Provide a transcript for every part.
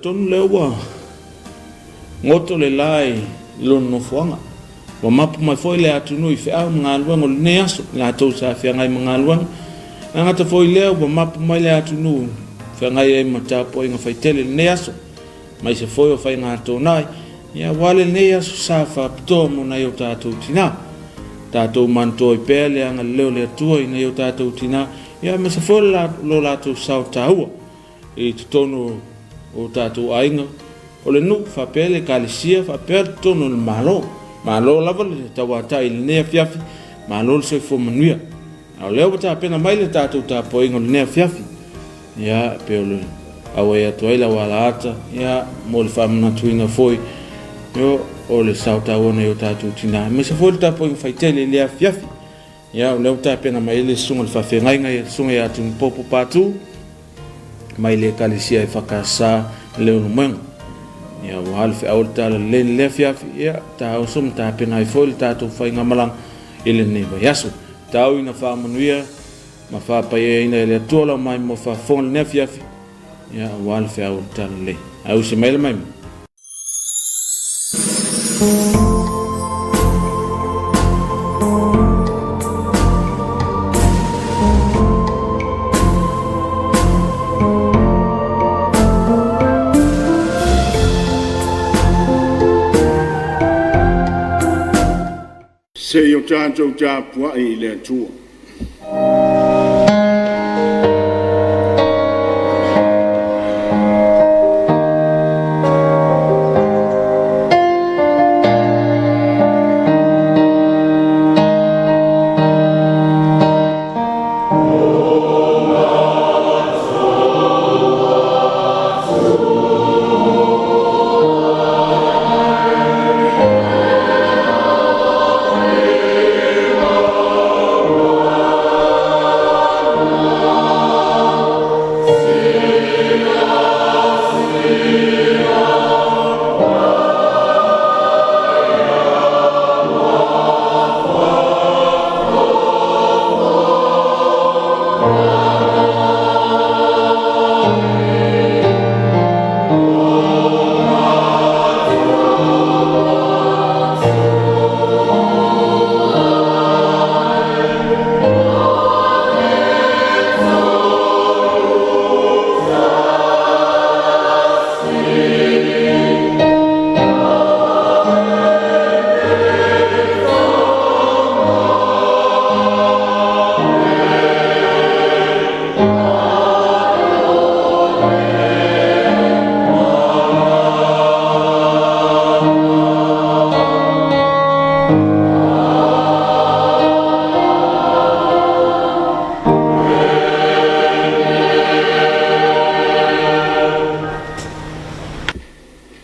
Talitonu lea ua goto le la i lona nofoaga. Ua mapu mai foi le atunuu i feau ma galuega o lenei aso, i latou sa feagai ma galuega. E gata foi lea ua mapu mai le atunuu feagai ai ma tapuaiga faitele i lenei aso, aemaise foi o faiga tonai, ia aua lenei aso sa faapitoa mo nai o tatou tina. Tatou manatua ai pea le agalelei o le Atua i nai o tatou tina, ia aemaise foi lo latou sao taua i totonu o tatou aiga, o le nuu faapea le ekalesia faapea totonu o le Malo. Malo lava le tauatai i lenei afiafi, malo le soifua manuia. A o lea ua tapena mai le tatou tapuaiga o lenei afiafi, ia pe o le auai atu ai lau alaata, ia mo le faamanatuina foi io o le sao taua nai o tatou tina, aemaise foi le tapuaiga faitele i le afiafi. Ia o lea ua tapena mai ai le susuga i le faafeagaiga ia le susuga ia Tunupopo Patu mai le Ekalesia EFKS Leulumoega. Ia ua le feau o le talalelei i lenei afiafi, ia taoso ma tapena ai foi le tatou faigamalaga i lenei vaiaso. Tau ina faamanuia ma faapaiaina e le Atua lau maimoa faafofoga i lenei afiafi, ia aua le feau o le talalelei. Ae usi mai le maimoa. Se i o tatou tapuai i le Atua.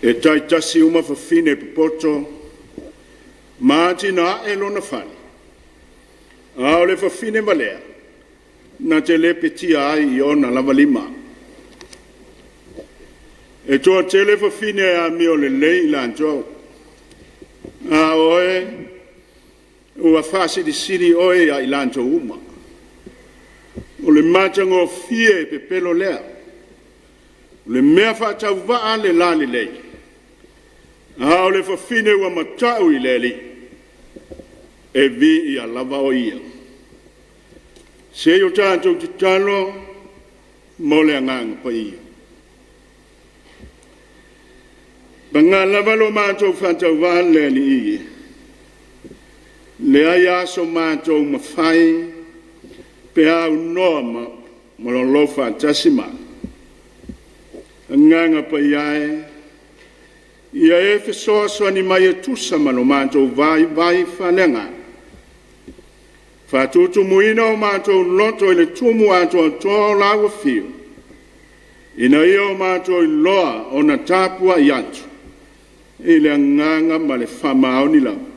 E taitasi uma fafine popoto ma atinae lona fale, a o le fafine valea na te lepetia ai i ona lava lima. E toatele fafine e amio lelei i latou, a o oe ua faasilisili oe ia i latou uma. O le matagofie e pepelo lea, o le mea faatauvaa le lalelei, a o le fafine ua matau i le Alii, e viia lava o ia. Se i o tatou tatalo mo le Agaga Paia. Paga lava lo matou faatauvaa le Alii e, leai lava so matou mafai pe aunoa ma lo lou faatasi mai. Agaga Paia e, ia e fesoasoani mai e tusa ma lo matou vaivai faaleagaga. Faatutumuina o matou loto i le tumu atoatoa o lau afio, ina ia o matou iloa ona tapuai atu i le agaga ma le faamaoni lava.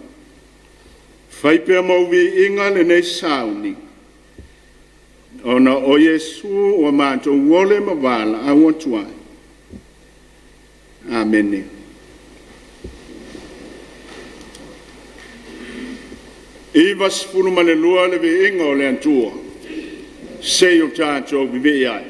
Fai pea mou viiga lenei sauni, ona o Iesu ua matou ole ma valaau atu ai. Amene. 92 le viiga o le Atua, se i o tatou vivii ai.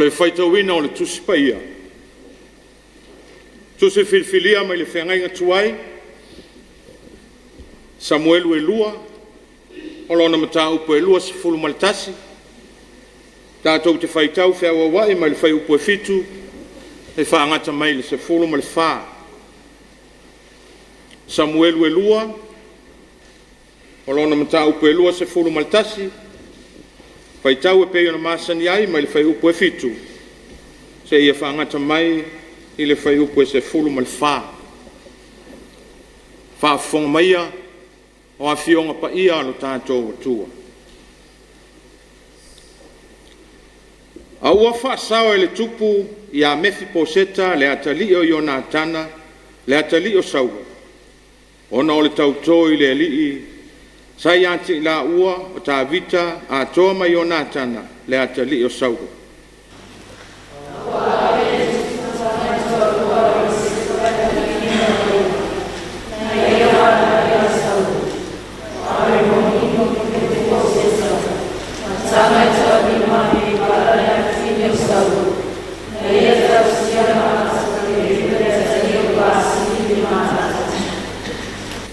O le faitauina o le Tusi Paia, Tusi filifilia mai le Feagaiga Tuai, Samuelu e 2, o lona mataupu e 21, tatou te faitau feauauai mai le fuaiupu e 7 e faagata mai le 14. Samuelu e 2, o lona mataupu e 21, faitau e pei ona masani ai mai le fuaiupu e 7 seia faagata mai i le fuaiupu e 14. Faafofoga maia o Afioga Paia a lo tatou Atua. A ua faasao e le tupu ia Mefiposeta le atalii o Ionatana, le atalii o Saulo, ona o le tauto i le alii sa ia te i laua o Tavita atoa ma Ionatana le atalii o Saulo.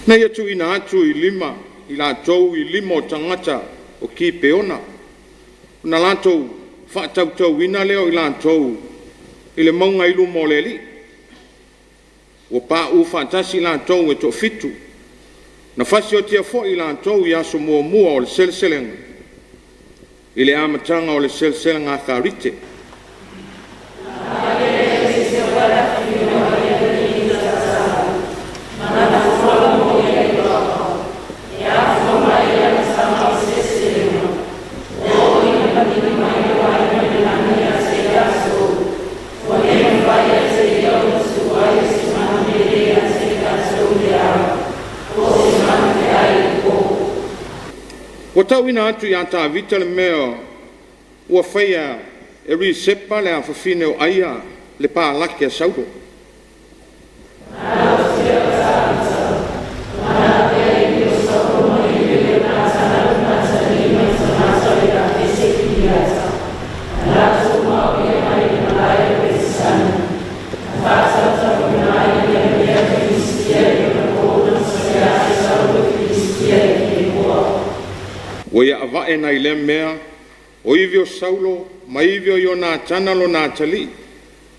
Na ia tuuina atu i lima i latou i lima o tagata o Kipeona, ona latou faatautauina lea o i latou i le mauga i luma o le Alii. Ua pauu faatasi i latou e toafitu, na fasiotia foi i latou i aso muamua o le seleselega, i le amataga o le seleselega a Karite. Ua tauina atu ia Tavita le mea ua faia e Risepa le afafine o Aia le palaki a Saulo. Ua ia ava'e nai lea mea o ivi o Saulo ma ivi o Ionatana lona atalii,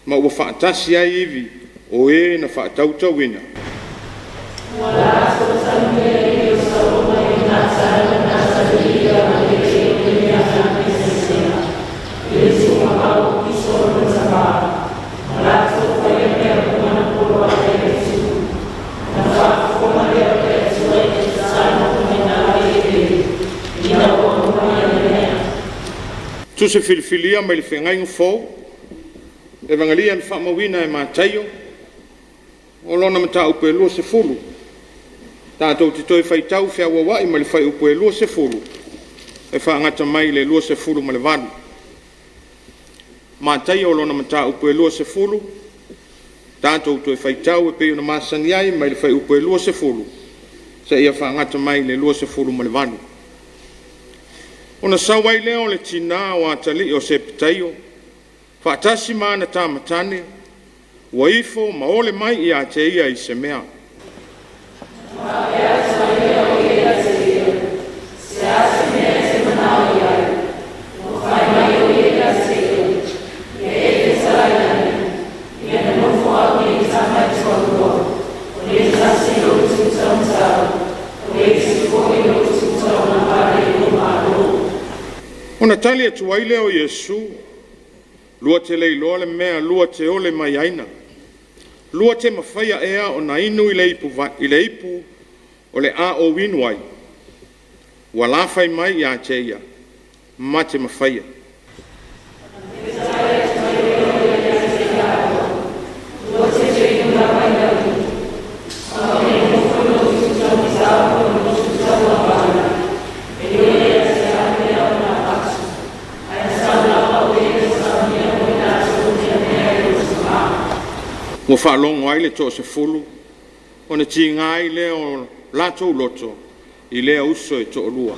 ma ua faatasi ai ivi o e na faatautauina. Tusi filifilia mai le Feagaiga Fou, Evagelia na faamauina e Mataio, o lona mataupu e 20. Tatou te toe faitau feauauai mai le fuaiupu e 20 e faagata mai le 28. Mataio lona mataupu e 20, tatou toe faitau e pei ona masani ai mai le fuaiupu e 20 seia faagata mai le 28. Ona sau ai lea o le tinā o atalii o Sepetaio faatasi ma ana tama tane, ua ifo ma ole mai ia te ia i se mea. Ona tali atu ai lea o Iesu, lua te le iloa le mea lua te ole mai aina. Lua te mafaia ea ona inu i le ipu, i le ipu o le a ou inu ai? Ua lafai mai ia te ia, ma te mafaia. Ua faalogo ai le toasefulu, ona tiga ai lea o latou loto i lea uso e toalua.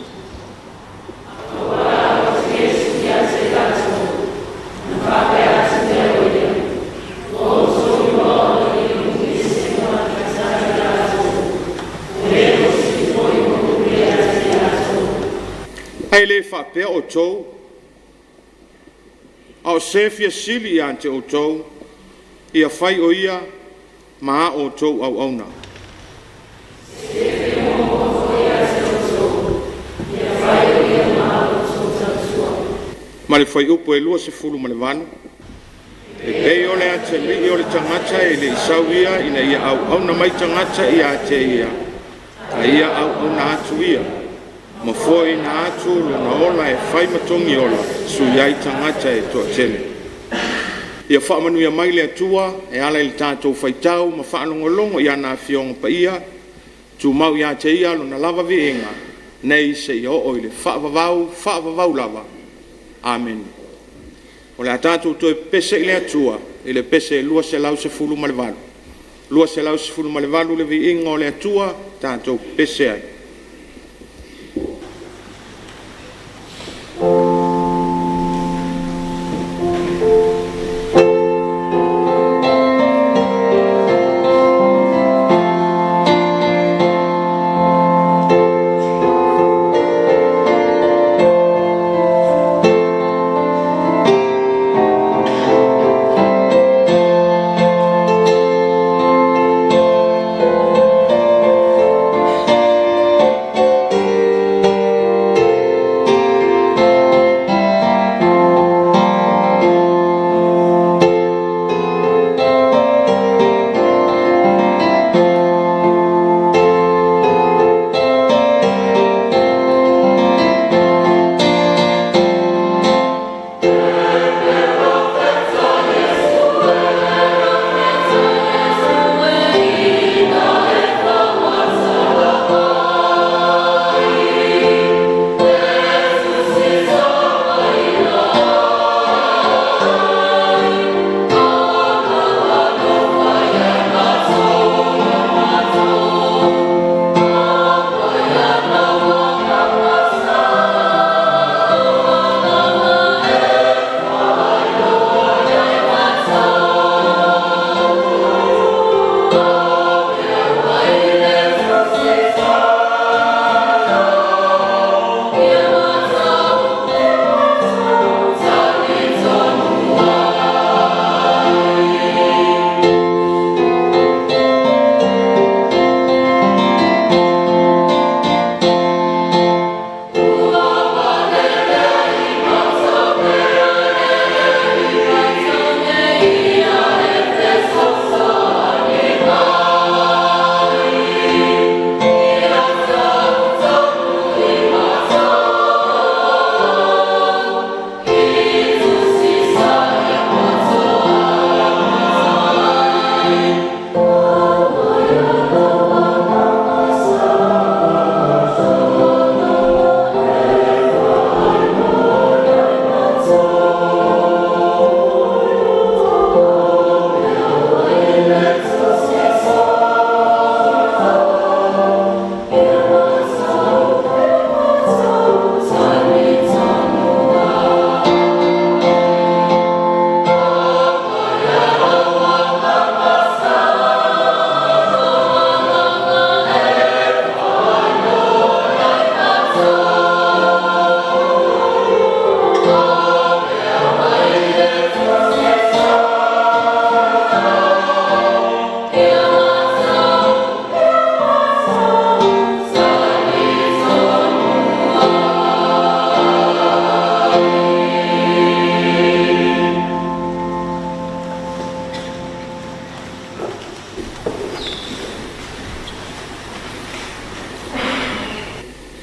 faapea outou, a o se e fia sili ia te outou, ia fai o ia ma a outou auauna. Ma le fuaiupu e 28, e pei o le atalii o le tagata e le i sau ia ina ia auauna mai tagata ia te ia, a ia auauna atu ia, ma foeina atu lona ola e fai ma togiola e sui ai tagata e toatele. Ia faamanuia mai le Atua e ala i le tatou faitau ma faalogologo i ana Afioga Paia, tumau ia te Ia Lona lava viiga nei seia oo i le faavavau, faavavau lava. Amene. O le a tatou toe pepese i le Atua i le pese 218. 218, Le Viiga o le Atua, tatou pepese ai.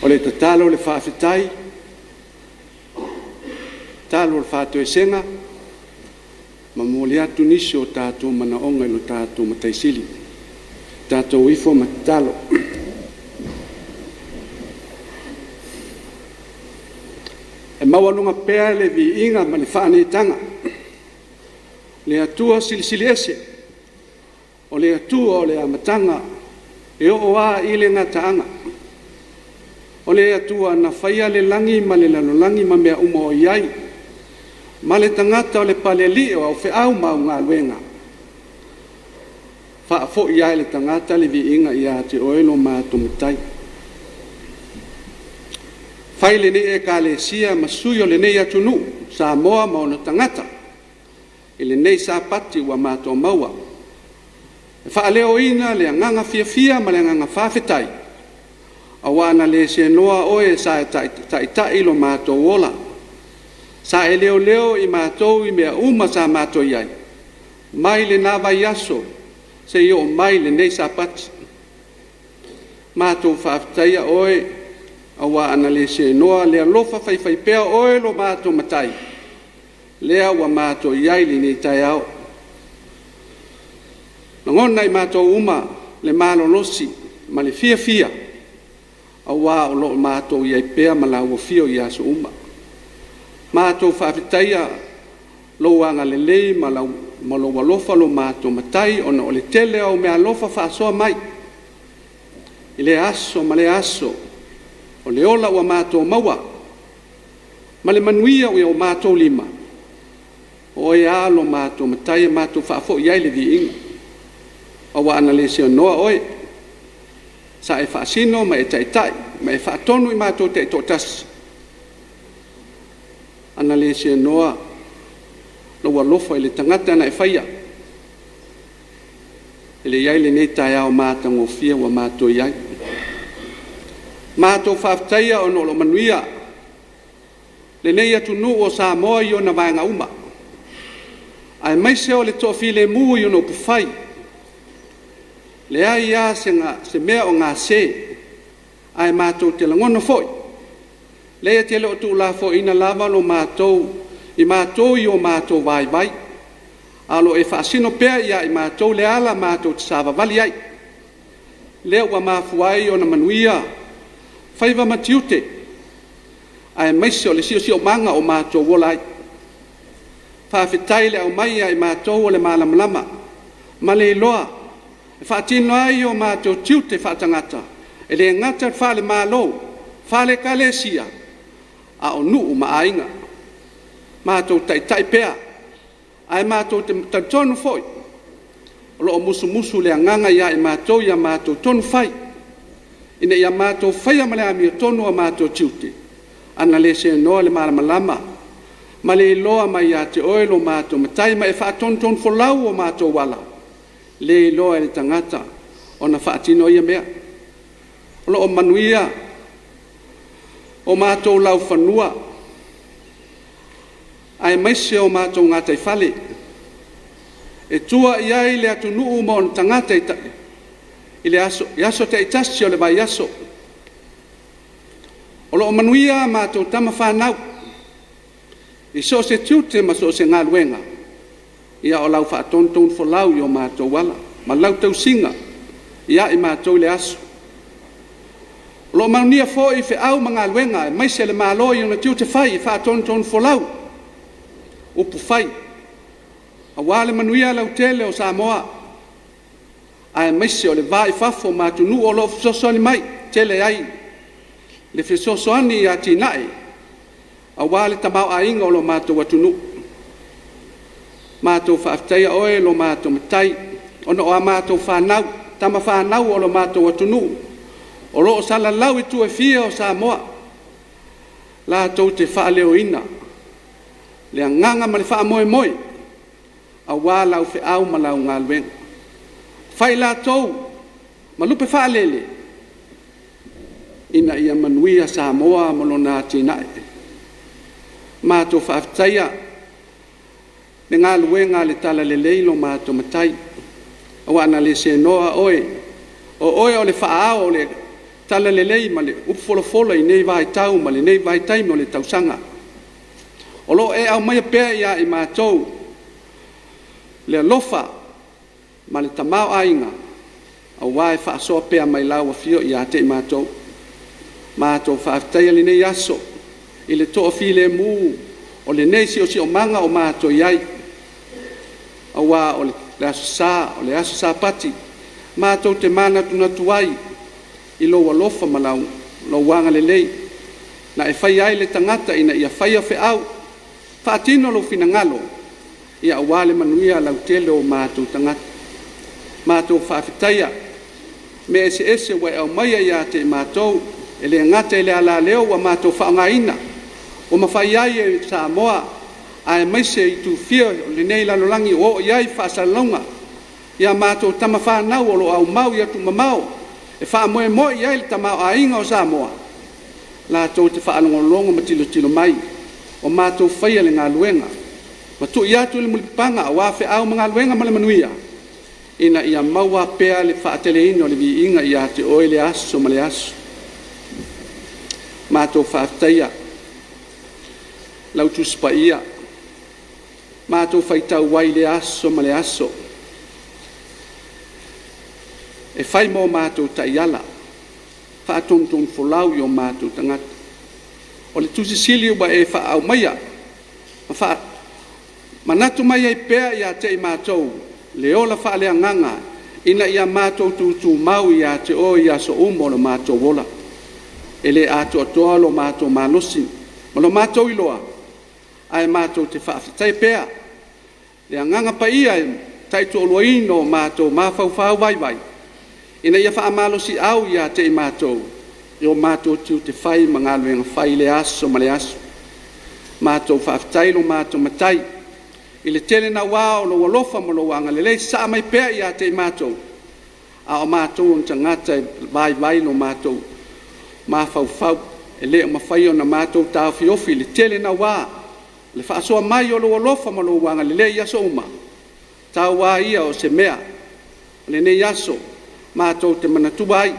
O le tatalo o le faafetai, tatalo o le faatoesega, ma momoli atu nisi o tatou manaoga i lo tatou Matai Sili. Tatou ifo ma tatalo. E maualuga pea le viiga ma le faaneetaga, le Atua Silisili Ese, o le Atua o le amataga e oo lava i le gataaga. O le Atua na faia le lagi ma le lalolagi ma mea uma o i ai, ma le tagata o le Palealii o au feau ma au galuega, faafoi lava e le tagata le viiga ia te Oe lo matou Matai. Fai lenei Ekalesia ma sui o lenei atunuu, Samoa ma ona tagata, i lenei Sapati ua matou maua, e faaleoina le agaga fiafia ma le agaga faafetai, aua na le seenoa oe sa e taitai lo matou ola, sa e leoleo i matou i mea uma sa matou i ai, mai lena vaiaso seia oo mai lenei Sapati. Matou faafetaia oe, aua ana le seenoa le alofa faifaipea o oe lo matou Matai, lea ua matou i ai i lenei taeao. Lagona i matou uma le malolosi ma le fiafia, aua o lo o matou i ai pea ma lau afio i aso uma. Matou faafetaia lou agalelei ma lou alofa lo matou Matai, ona o le tele o au meaalofa faasoa mai i lea aso ma lea aso, o le ola ua matou maua ma le manuia i o matou lima, o oe lava lo matou Matai e matou faafoi ai le viiga. Aua ana le seanoa oe, sa e faasino ma e taitai ma e faatonu i matou taitoatasi, ana le seanoa lou alofa i le tagata na e faia, e le i i ai lenei taeao matagofie ua matou i ai. Matou faafetaia ona o lo o manuia lenei atunuu o Samoa i ona vaega uma, aemaise o le toafilemu i ona upufai. E leai lava se mea o gase, ae matou te lagona foi, leai e te le o tuulafoaiina lava i matou i o matou vaivai, a o lo o e faasino pea ia i matou le ala matou te savavali ai, lea ua mafua ai ona manuia faiva ma tiute, aemaise o le siosiomaga o matou ola ai. Faafetai le aumai ia i matou o le malamalama ma le iloa e faatino ai o matou tiute faatagata, e le gata faale-Malo, faale-Ekalesia, a o nuu ma aiga. Matou taitai pea, ae matou te talitonu foi o lo o musumusu le Agaga ia i matou i a matou tonu fai, ina ia matou faia ma le amiotonu o matou tiute, ana le seanoa le malamalama ma le iloa mai ia te Oe lo matou Matai ma e faatonutonufolau o matou ala, e le iloa e le tagata ona faatino ia mea. O lo o manuia o matou laufanua aemaise o matou gataifale e tua i ai le atunuu ma ona tagata i aso taitasi o le vaiaso. O lo o manuia a matou tama fanau i so o se tiute ma so o se galuega, ia o lau faatonutonufolau i o matou ala ma lau tausiga ia i matou i le aso. O lo o manuia foi feau ma galuega aemaise le Malo i ona tiute fai e faatonutonufolau upufai aua le manuia lautele o Samoa, aemaise o le va i fafo ma atunuu o lo o fesoasoani mai, e tele ai le fesoasoani i atinae aua le tamaoaiga o lo matou atunuu. Matou faafetaia oe lo matou Matai, ona o a matou fanau, tama fanau o lo matou atunuu o lo o salalau i itu e fia o Samoa, latou te faaleoina le agaga ma le faamoemoe aua lau feau ma lau galuega. Fai latou ma lupe faalele ina ia manuia Samoa ma lona atinae. Matou faafetaia le galuega a le Talalelei lo matou Matai, aua ana le seanoa oe, o oe o le faa-ao o le Talalelei ma le upu folafola i nei vaitau ma lenei vaitaimi o le tausaga. O lo o e aumaia pea ia i matou le alofa ma le tamaoaiga aua e faasoa pea mai lau Afio ia te i matou. Matou faafetaia lenei aso i le toafilemu o lenei siosiomaga o matou i ai, aua o le Aso Sa, o le aso Sapati, matou te manatunatu ai i lou alofa ma lou agalelei na e faia ai le tagata ina ia faia feau, faatino lou finagalo aua le manuia lautele o matou tagata. Matou faafetaia mea eseese ua e aumaia ia te i matou. E le gata i le alaleo ua matou faaaogaina, ua mafai ai e Samoa aemaise itu fia o lenei lalolagi ua oo i ai faasalalauga i a matou tama fanau o lo o aumau i atunuu mamao e faamoemoe i ai le tamaoaiga o Samoa, latou te faalogologo ma tilotilo mai o matou faia le galuega ma tui atu le mulipapaga aua feau ma galuega ma le manuia, ina ia maua pea le faateleina o le viiga ia te Oe i lea aso ma lea aso. Matou faafetaia lau Tusi Paia, matou faitau ai i lea aso ma lea aso, e fai mo matou taiala, faatonutonufolau i o matou tagata. O le Tusi Sili ua e aumaia ma faamanatu mai ai pea ia te i matou le ola faaleagaga ina ia matou tutumau ia te Oe i aso uma o lo matou ola. E le atoatoa lo matou malosi ma lo matou iloa, ae matou te faafetai pea le Agaga Paia e taitoaluaina o matou mafaufau vaivai, ina ia faamalosiau ia te i matou i o matou tiute fai ma galuega fai i lea aso ma lea aso. Matou faafetai i lo matou Matai i le tele naua o lou alofa ma lou agalelei sasaa mai pea ia te i matou, a o matou o ni tagata e vaivai lo matou mafaufau, e le o mafai ona matou taofiofi le tele naua o le faasoa mai o lou alofa ma lou agalelei i aso uma. Tau lava ia o se mea o lenei aso matou te manatua ai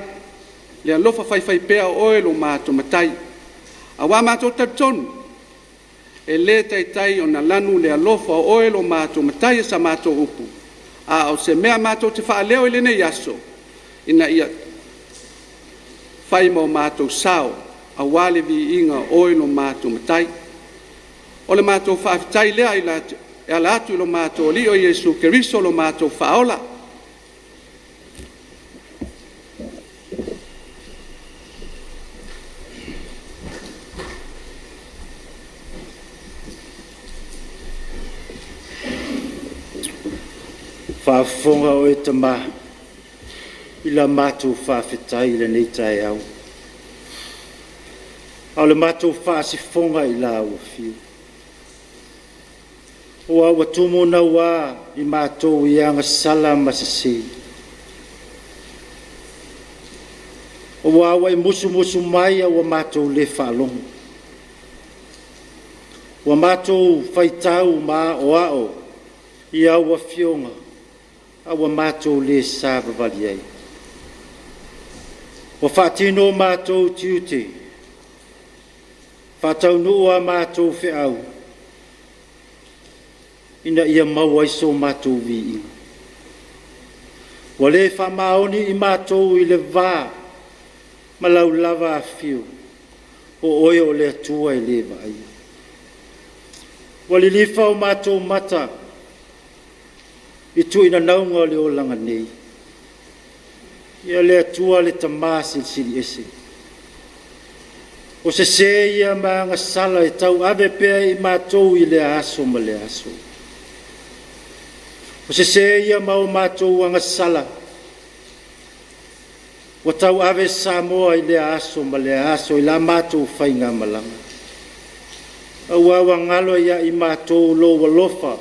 le alofa faifaipea o Oe lo matou Matai, aua matou te talitonu e le taitai ona lanu le alofa o Oe lo matou Matai i sa matou upu, a o se mea matou te faaleo i lenei aso, ina ia fai ma o matou sao aua le viiga o Oe lo matou Matai. O le matou faafetai lea e ala atu i lo matou Alii o Iesu Keriso lo matou Faaola. Faafofoga oe Tama i la matou faafetai i lenei taeao, a o le matou faasifoga i lau afio, aua ua tumu naua i matou i agasala ma sese, aua ua e musumusu mai ae ua matou le faalogo, ua matou faitau ma aoao i au afioga, a ua matou le savavali ai. Ua faatino o matou tiute, faataunuu a matou feau ina ia maua ai so matou viiga. Ua le faamaoni i matou i le va ma lau lava afifio, o Oe o le Atua e le vaaia. Ua lilifa o matou mata i tuinanauga o le olaga nei. Ia le Atua le Tama Silisili Ese, o sese ia ma agasala e tauave pea e i matou i lea aso ma lea aso. O sese ia ma o matou agasala ua tauave Samoa i lea aso ma lea aso i la matou faigamalaga. Aua ua galo ia i matou lou alofa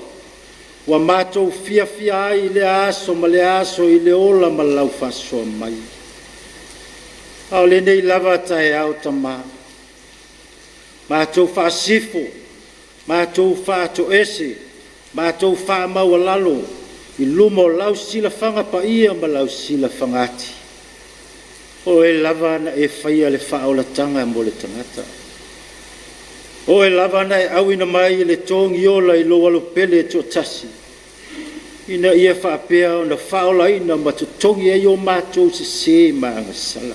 ua matou fiafia ai i lea aso ma lea aso i le ola ma lau faasoa mai. A o lenei lava taeao Tama, matou faasifo, matou faatoese, matou faamaualalo i luma o lau silafaga paia ma lau silafaga ati. O Oe lava na e faia le faaolataga mo le tagata. O Oe lava na e auina mai le togiola i lou Alo pele e toatasi, ina ia faapea ona faaolaina ma totogi ai o matou sese ma agasala,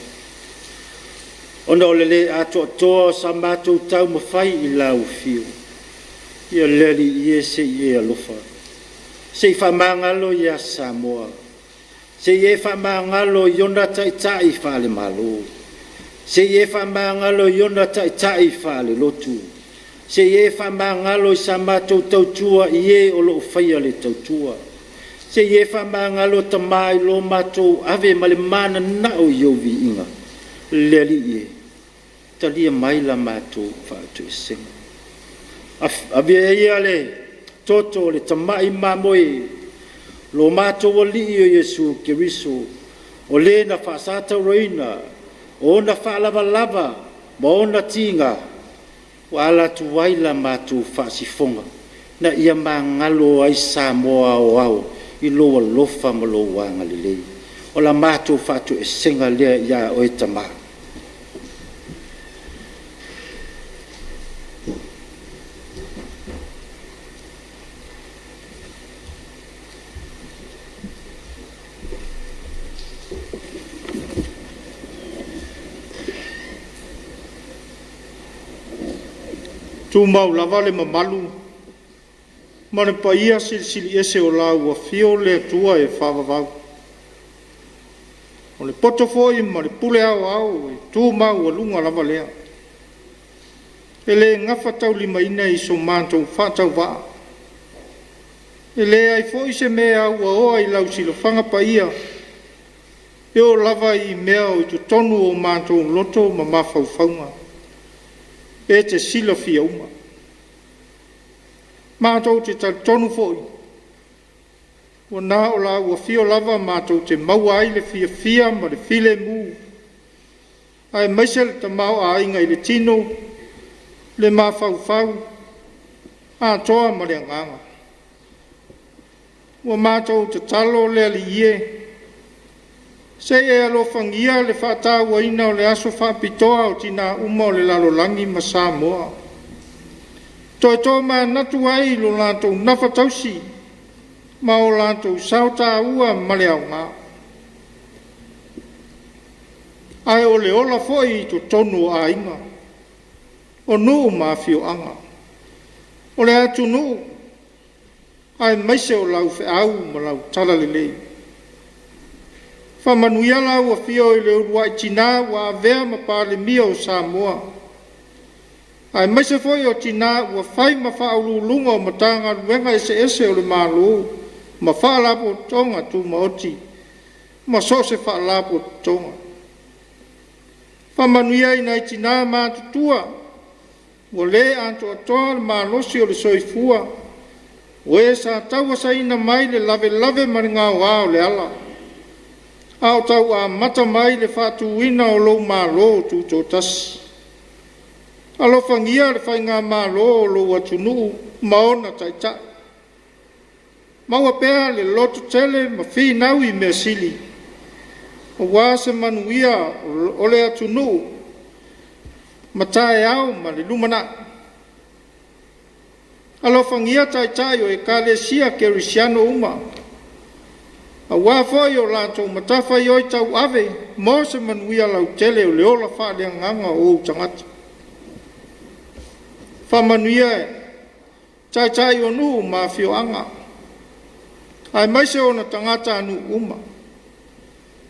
ona o le le atoatoa o sa matou taumafai i lau afio. Ia le Alii e, se i e alofa, se i faamagalo ia Samoa, se i e faamagalo i ona taitai faale-Malo, se i e faamagalo i ona taitai faale-lotu, se i e faamagalo i sa matou tautua i e o lo o faia le tautua. Se i e faamagalo Tama i lo matou ave ma le mananao i ou viiga. Le Alii e, Talia mai la matou faatoesega. Avea ia le toto o le tamai mamoe, lo matou Alii o Iesu Keriso, o le na faasatauraina o ona faalavalava ma ona tiga, ua ala atu ai la matou faasifoga, ina ia magalo ai Samoa aoao i lou alofa ma lou agalelei. O la matou faatoesega lea ia oe Tama. Tumau lava le mamalu ma le paia silisili ese o lau afio le Atua e faavavau. O le poto foi ma le pule aoao e tu maualuga lava lea. E le gafataulimaina i so matou faatauvaa. E leai foi se mea e auaoa i lau silafaga paia, e oo lava i mea o i totonu o matou loto ma mafaufauga, e te silafia uma. Matou te talitonu foi, ua na o lau afio lava matou te maua ai le fiafia ma le filemu, aemaise le tamaoaiga i le tino, le mafaufau atoa ma le agaga. Ua matou tatalo le Alii e, se i e alofagia le faatauaina o le aso faapitoa o tina uma o le lalolagi ma Samoa. Toe tomanatu ai i lo latou gafatausi ma o latou sao taua ma le aoga, ae o le ola foi i totonu o aiga, o nuu ma afioaga, o le atunuu, aemaise o lau feau ma lau talalelei. Faamanuia lau Afio i le uluai tina ua avea ma Palemia o Samoa, aemaise foi o tina ua fai ma faauluuluga o Matagaluega eseese o le Malo ma Faalapotopotoga Tumaoti ma so o se Faalapotopotoga. Faamanuia i nai tina matutua ua le atoatoa le malosi o le soifua, o e sa tauasaina mai le lavelave ma le gaoa o le ala, a o tau amata mai le faatuina o lou Malo Tutoatasi. Alofagia le faigamalo a lou atunuu ma ona taitai, maua pea le lototele ma finau i mea sili, aua se manuia o le atunuu ma taeao ma le lumanai. Alofagia Taitai o Ekalesia Kerisiano uma, aua foi o latou matafaioi tauave mo se manuia lautele o le ola faaleagaga o ou tagata. Faamanuia Taitai o nuu ma afioaga, aemaise ona tagatanuu uma.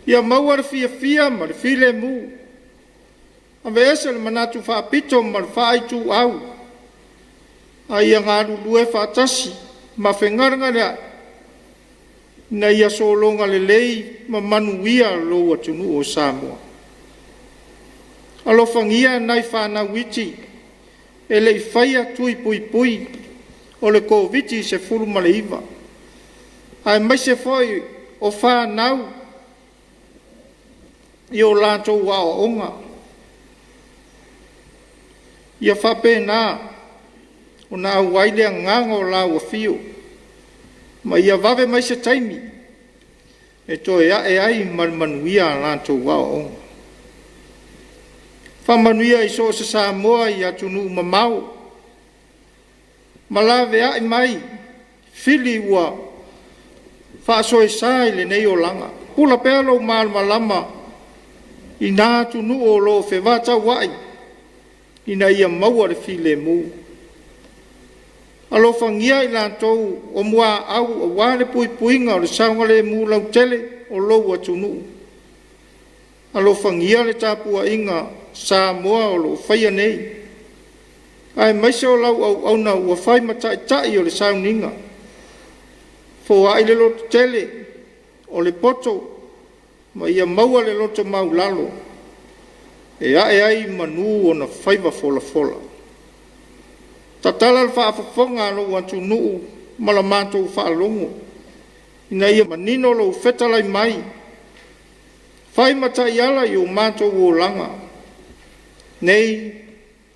Ia maua le fiafia ma le filemu, aveese le manatu faapito ma le faaituau, a ia galulue faatasi ma fegalegaleai ina ia sologa lelei ma manuia lou atunuu o Samoa. Alofagia nai fanau iti e le i faia tui puipui o le Koviti-19, aemaise foi o fanau i o latou aoaoga. Ia faapena ona auai le agaga o lau afio, ma ia vave mai se taimi e toe ae ai ma le manuia a latou aoaoga. Faamanuia i so o se Samoa i atunuu mamao ma laveai mai fili ua faasoesa i lenei olaga. Pupula pea lou malamalama i na atunuu o lo o fevatauai ina ia maua le filemu. Alofagia i latou o muaau aua le puipuiga o le saogalemu lautele o lou atunuu. Alofagia le tapuaiga a Samoa o lo o faia nei, aemaise o lau auauna ua fai ma taitai o le sauniga. Foai le lototele o le poto ma ia maua le loto maualalo. e a'e ai i manu ona faiva folafola. Tatala le faafofoga a lou atunuu ma la matou faalogo, ina ia manino lou fetalai mai, fai ma taiala i o matou olaga, nei,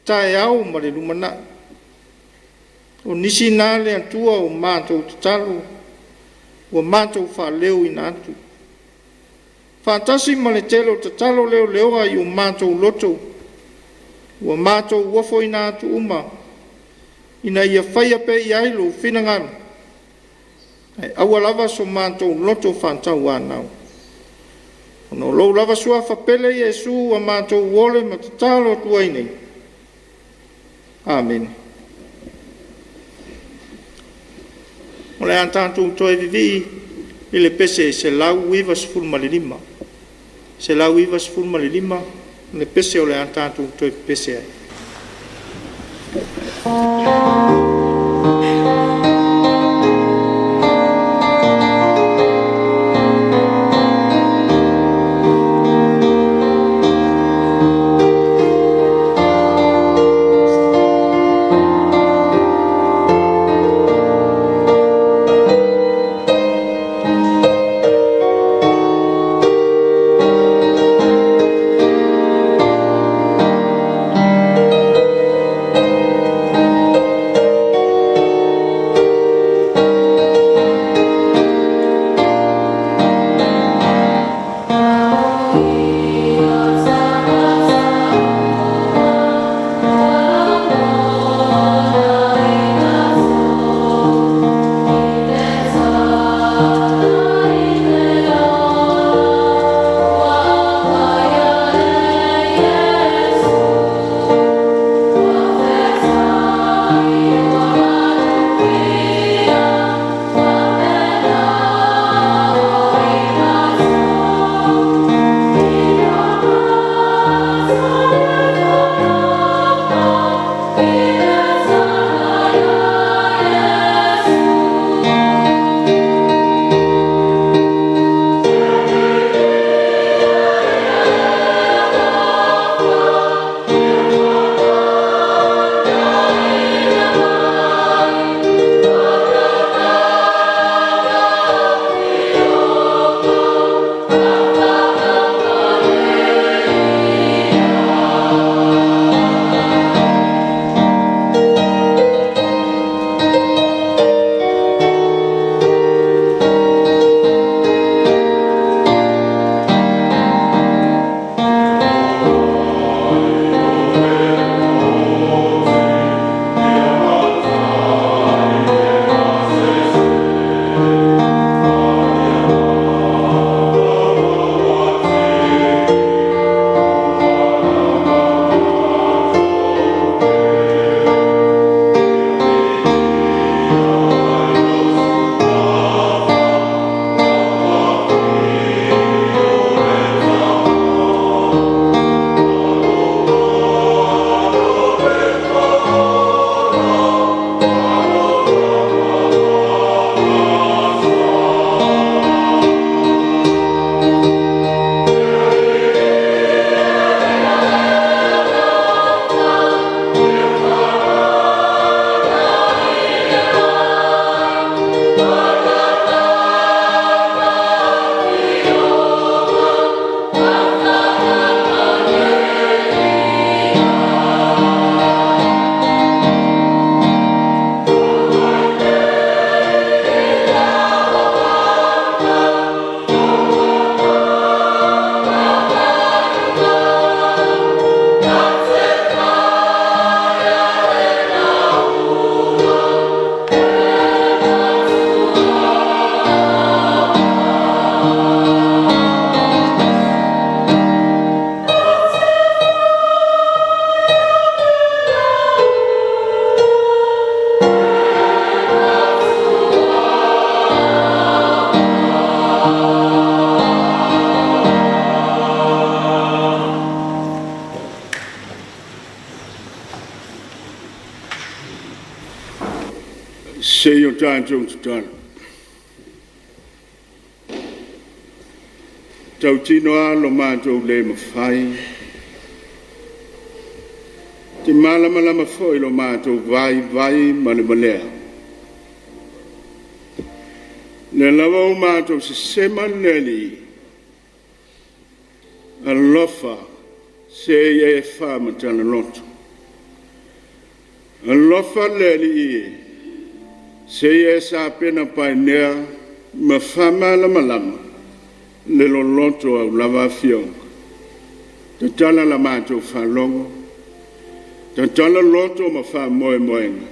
taeao ma le lumanai. O nisi na le Atua o matou tatalo ua matou faaleoina atu, faatasi ma le tele o tatalo leoleoa i o matou loto ua matou ofoina atu uma, ina ia faia pea i ai lou finagalo, ae aua lava so matou loto faatauanau. Ona o lou lava Suafa pele Iesu ua matou ole ma tatalo atu ai nei. Amene. O le a tatou toe vivii i le pese 195, 195 le pese o le a tatou toe pepese ai. Se i o tatou tatalo. Tautino lava lo matou le mafai Te malamalama foi lo matou vaivai ma le valea. Lea lava ua matou sesema le Alii, alofa se i e faamatala loto. Alofa le Alii e, se i e sapena paenea ma faamalamalama le loloto au lava afioga. Tatala la matou faalogo, tatala loto ma faamoemoega,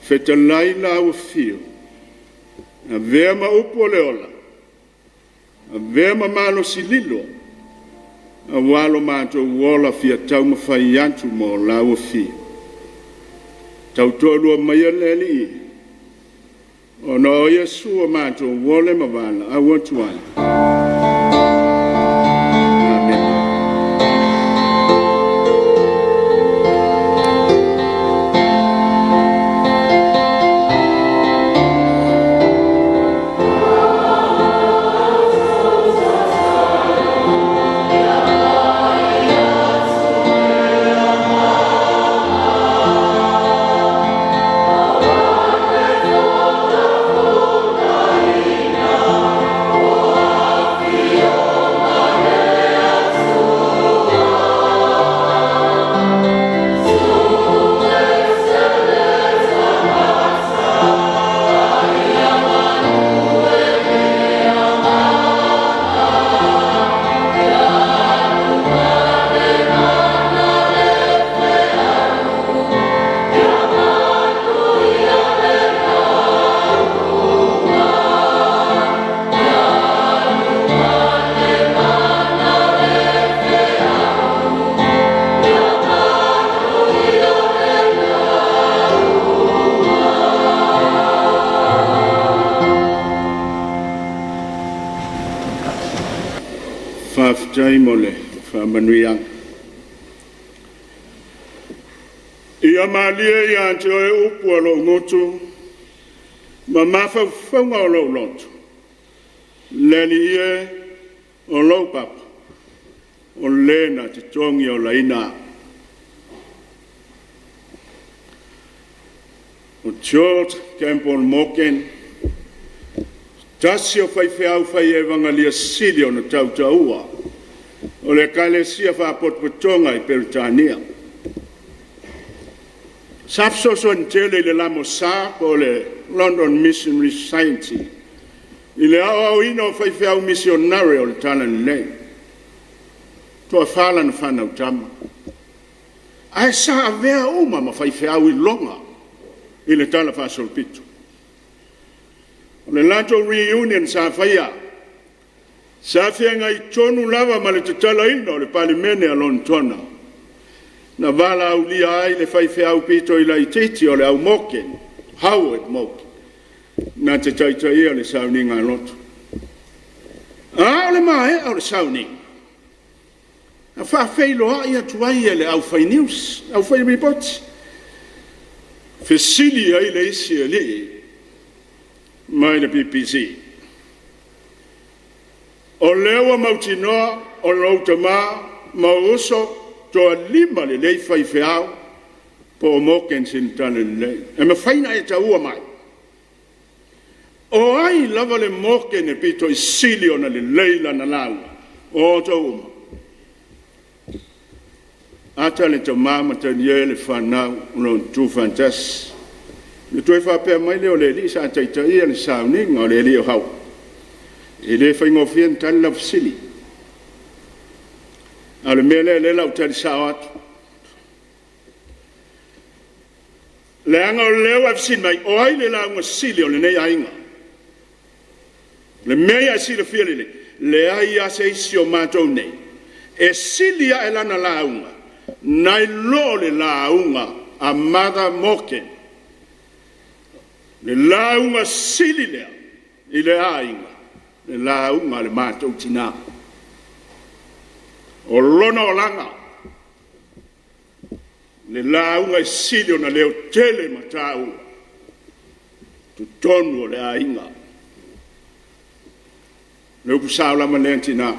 fetalai lau afio, avea ma upu o le ola, avea ma malosi lilo, aua lo matou ola fia taumafai atu mo lau afio. Tautoalua maia le Alii, ona o Iesu ua matou ole ma valaau atu ai. Amene. Faafetai mo le faamanuiaga. Ia malie ia te oe upu a lou gutu ma mafaufauga o lou loto, le Alii e, o lou papa, o le na te togi olaina au. O George Campbell Morgan, tasi o faifeau fai evagalia sili ona tautaua o le Ekalesia Faapotopotoga i Peretania. Sa fesoasoani tele i le LMS po o le London Missionary Society i le aoaoina o faifeau misionare o le Talalelei. Toafa lana fanau tama, ae sa avea uma ma faifeau iloga i le Tala Faasolopito. O le latou reunion sa faia, sa feagai tonu lava ma le tatalaina o le Palemene a Lonetona, na valaaulia ai le faifeau pito i laitiiti o le au Morgan, Howard Morgan, na te taitaia le sauniga a lotu. A o le maea o le sauniga, na faafeiloai atu ai e le aufai news, aufai ripoti, fesili ai le isi alii mai le BBC, o lea ua mautinoa o lou tama ma ou uso toalima lelei faifeau po o Morgans i le Talalelei. E mafai ona e taua mai, o ai lava le Morgan e pito i sili ona lelei lana lauga o outou uma? Ata le tama ma talie le fanau o lo o tutu faatasi. Ona toe faapea mai lea o le alii sa taitaia le sauniga, o le alii o Howard, e le faigofie ona tali lau fesili. A o le mea lea o lea o le a ou tali sao atu. Leaga o lea ua e fesili mai, o ai le lauga sili o lenei aiga? O le mea ia e silafia lelei, leai lava se isi o matou nei e sili ae lana lauga nai lo le lauga a Mother Morgan. Le lauga sili lea i le aiga, le lauga a le matou tina. O lona olaga, le lauga e sili ona leotele ma taua totonu o le aiga. Le upu sao lava lea tina,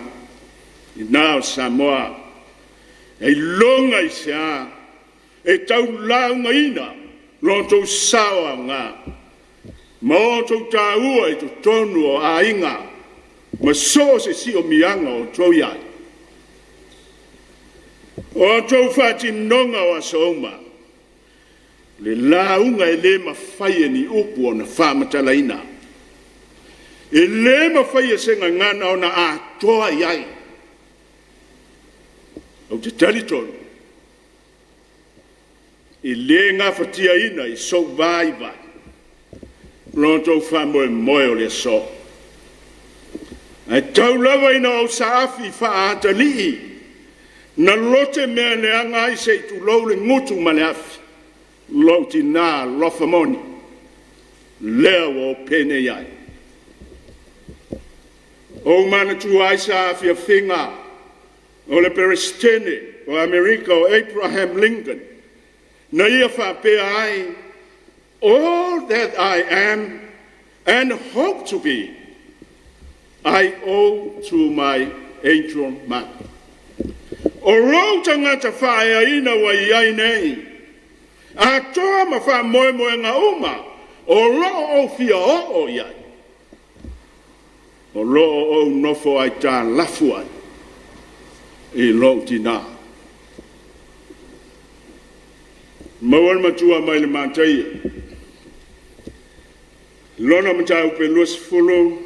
ina o Samoa, e iloga i se a e taulaugaina lo outou sao aoga ma outou taua i totonu o aiga ma so o se siomiaga o outou i ai. O a outou faatinoga o aso uma, le lauga e le mafai e ni upu ona faamatalaina. E le mafai e se gagana ona atoa i ai. Ou te talitonu, e le gafatiaina i sou vaivai lo outou faamoemoe o le aso. Ae tau lava ina ou saafi faa-atalii na lotemea leaga ai se i tulou le gutu ma le afi lou tina alofa moni, lea ua ou penei ai. Ou manatua ai saafiafiga o le Peresetene o Amerika o Abraham Lincoln, na ia faapea ai, All that I am and hope to be, I owe to my angel mother. O lou tagata faaeaina ua i ai nei, atoa ma faamoemoega uma o lo o ou fia oo i ai, o lo o ou nofo aitalafu ai i lou tina. Maua le matua mai le Mataia, lona mataupu e 20,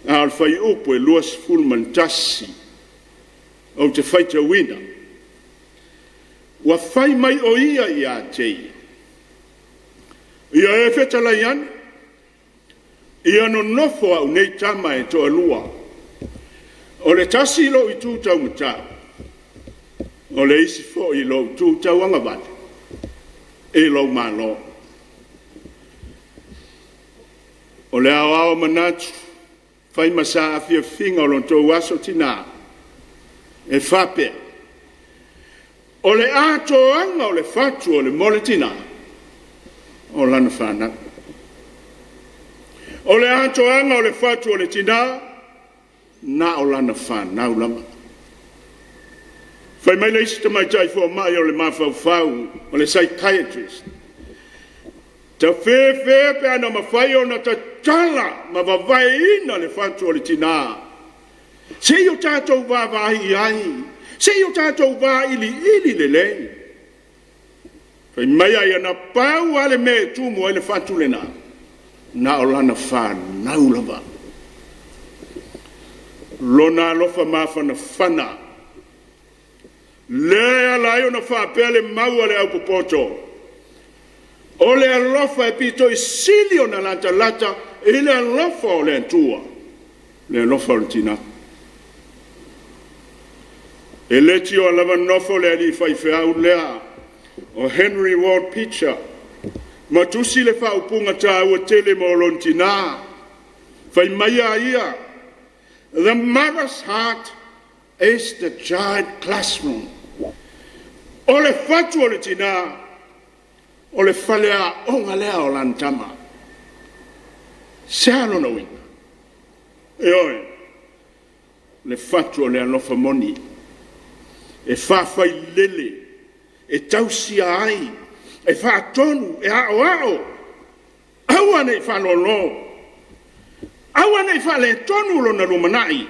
a o le fuaiupu e 21, ou te faitauina, ua fai mai o ia ia te ia, ia e fetalai ane, ia nonofo au nei tama e toalua, o le tasi i lou itu taumatau, o le isi foi i lou itu tauagavale i lou Malo. O le aoao manatu, fai ma saafiafiga o lo outou aso tina, e faapea, o le atoaga o le fatu o le mo le tina, o lana fanau. O le atoaga o le fatu o le tina, na o lana fanau lava. Fai mai le isi tamaitai fomai o le mafaufau, o le psychiatrist, tafefe pe ana mafai ona tatala ma vavaeina le fatu o le tina, se i o tatou vaavaai i ai, se i o tatou vailiili lelei. Fai mai ai, na pau lava le mea e tumu ai le fatu lena, na o lana fanau lava. Lona alofa mafanafana, lea e ala ai ona faapea le mau a le aupopoto, o le alofa e pito i sili ona latalata i le alofa o le Atua, le alofa o le tina. E le tioa lava nofo le alii faifeau lea o Henry Ward Beecher ma tusi le faaupuga taua tele mo lona tina. Fai mai a ia, The mother's heart is the child classroom. O le fatu o le tina, o le faleaoga lea o lana tama. Se a lona uiga? Ioe, le fatu o le alofa moni, e faafailele, e tausia ai, e faatonu, e aoao, aua ne i faalolo, aua ne i faaletonu lona lumanai.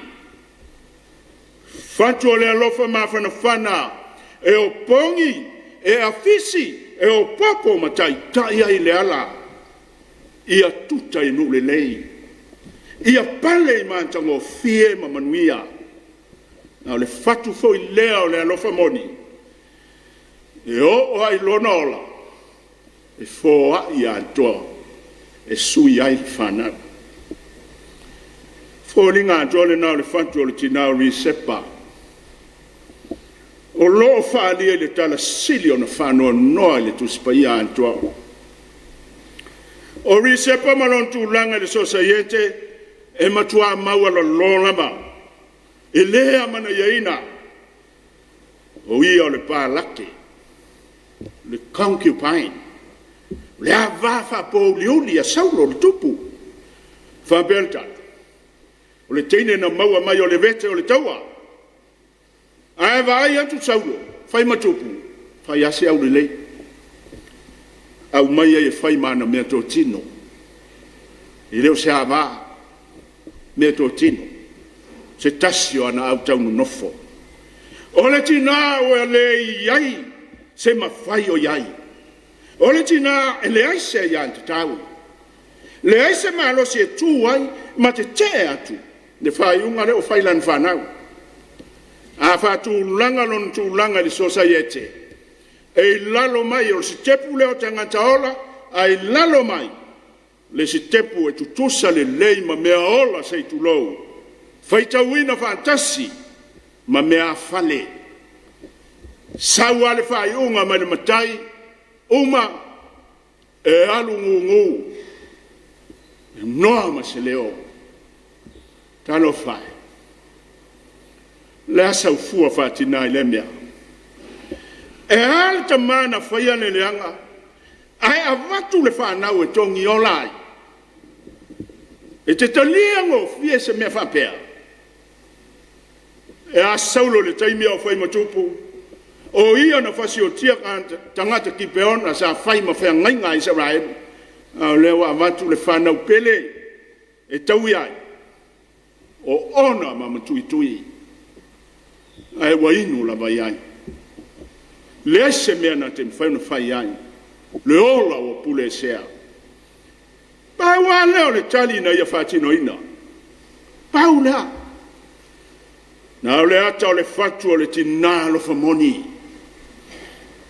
Fatu o le alofa mafanafana e opogi, e afisi, e opopo ma taitai ai le ala ia tuta i nuu lelei, ia pale i matagofie ma manuia. A o le fatu foi lea o le alofa moni, e oo lava i lona ola, e foai atoa e sui ai le fanau. Foliga atoa lena o le fatu o le tina o Risepa, o lo o faaalia i le tala sili ona faanoanoa i le Tusi Paia atoa. O Risepa ma lona tulaga i le sosaiete e matua maualalo lava, e le amanaiaina. O ia o le palate, le concubine, le ava faapouliuli a Saulo le tupu. Faapea le tala, o le teine na maua mai o le vete o le taua. Ae vaai atu Saulo, fai ma tupu, Fai lava si aulelei, aumai ai e fai ma ana meatotino. E le o se ava, meatotino, se tasi o ana autaunonofo. O le tina ua le i ai se mafai o i ai. O le tina e leai se aiatatau, leai se malosi e tu ai ma tetee atu le faaiuga lea ua fai i lana fanau. A faatulaga lona tulaga i le sosaiete, e i lalo mai o le sitepu lea o tagata ola, ae i lalo mai le sitepu e tutusa lelei ma mea ola se i tulou, faitauina faatasi ma meaafale. Sau lava le faaiuga mai le matai, uma, e alu gugu, noa ma se leo. Talofa e! O le a sau fua faatina i lea mea? E a le tama na faia le leaga ae avatu le fanau e togiola ai? E te talia gofie se mea faapea? E a Saulo i le taimi a o fai ma tupu? O ia na fasiotia tagata Kipeona sa fai ma feagaiga a Isaraelu, a o lea ua avatu le fanau pele e taui ai, o ona ma matuitui, ae ua inu lava i ai. Leai se mea na te mafai ona fai ai, le ola ua puleesea. Pau lava lea o le tali na ia faatinoina. Pau lea. Na o le ata o le fatu o le tina alofa moni.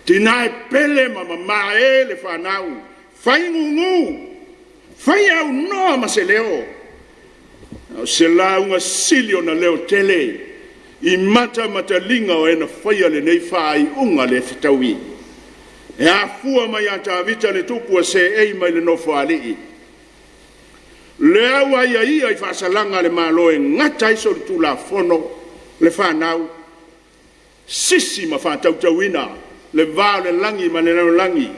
Tina e pele ma mamae le fanau, fai gugu, fai aunoa ma se leo. A o se lauga sili ona leotele i matamataliga o e na faia lenei faaiuga le fetaui. E afua mai ia Tavita le tupu ua seei mai le nofoalii. Lea ua aiaia i faasalaga a le Malo e gata ai solitulafono le fanau, sisi ma faatautauina le va o le lagi ma le lalolagi.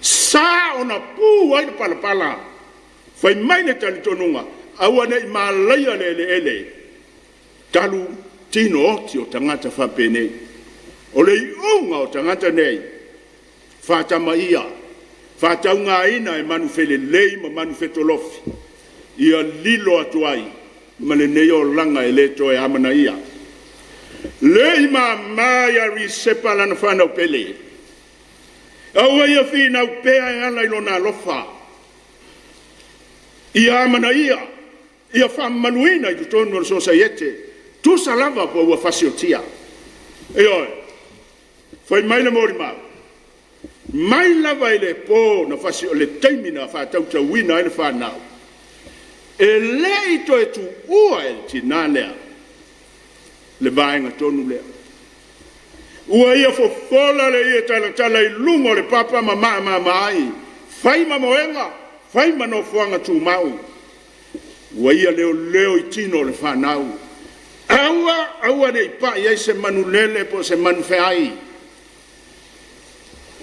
Sa ona pu ai le palapala, fai mai le talitonuga, aua ne i malaia le eleele talu tino oti o tagata faapenei. O le iuga o tagata nei, faatamaia, faataugaina e manufelelei ma manufetolofi, ia lilo atu ai ma lenei olaga e le toe amanaia. Le i mama ia Risepa lana fanau pele, aua ia finau pea e ala i lona alofa, ia amanaia, ia faamamaluina i totonu o le sosaiete, tusa lava po ua fasiotia. Ioe, fai mai le molimau, mai lava i le po na fasi, o le taimi na faatautauina ai le fanau, e le i toe tuua e le tina lea le vaega tonu lea. Ua ia fofola le ie talatala i luga o le papa ma maamama ai, fai ma moega, fai ma nofoaga tumau. Ua ia leoleo i tino o le fanau. Aua, aua ne i pai ai se manulele po o se manufeai.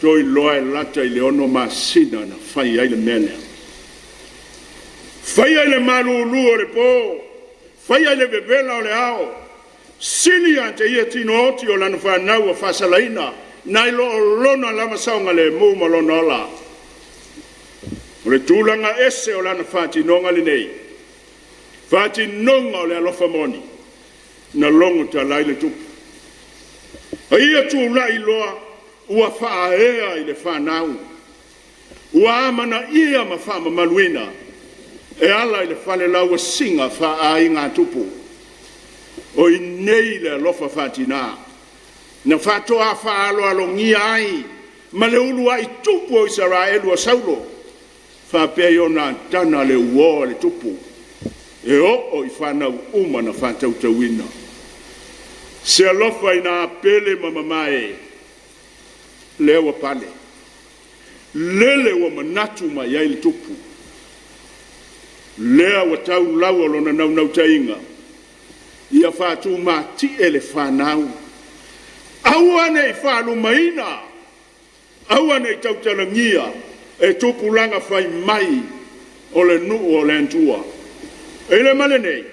Toe iloa e lata i le 6 masina na fai ai le mea lea. Faia i le malulu o le po, faia i le vevela o le ao, sili ia te ia tino oti o lana fanau ua faasalaina, nai lo o lona lava saogalemu ma lona ola. O le tulaga ese o lana faatinoga lenei, faatinoga o le alofa moni, na logo tala ai le tupu. A ia tulai loa ua faaea i le fanau, ua amanaia ma faamamaluina e ala i le falelauasiga faa-aiga tupu. O i nei le alofa faatina na faatoa faaaloalogia ai ma le uluai tupu o Isaraelu o Saulo, faapea Ionatana le uo a le tupu, e oo i fanau uma na faatautauina. Se alofa ina pele ma mamae, lea ua pale, lele ua manatu mai ai le tupu, lea ua tau lau o lona naunautaiga, ia faatumatie le fanau, aua ne i faalumaina, aua ne i tautalagia e tupulaga fai mai o le nuu o le Atua. I le ma lenei,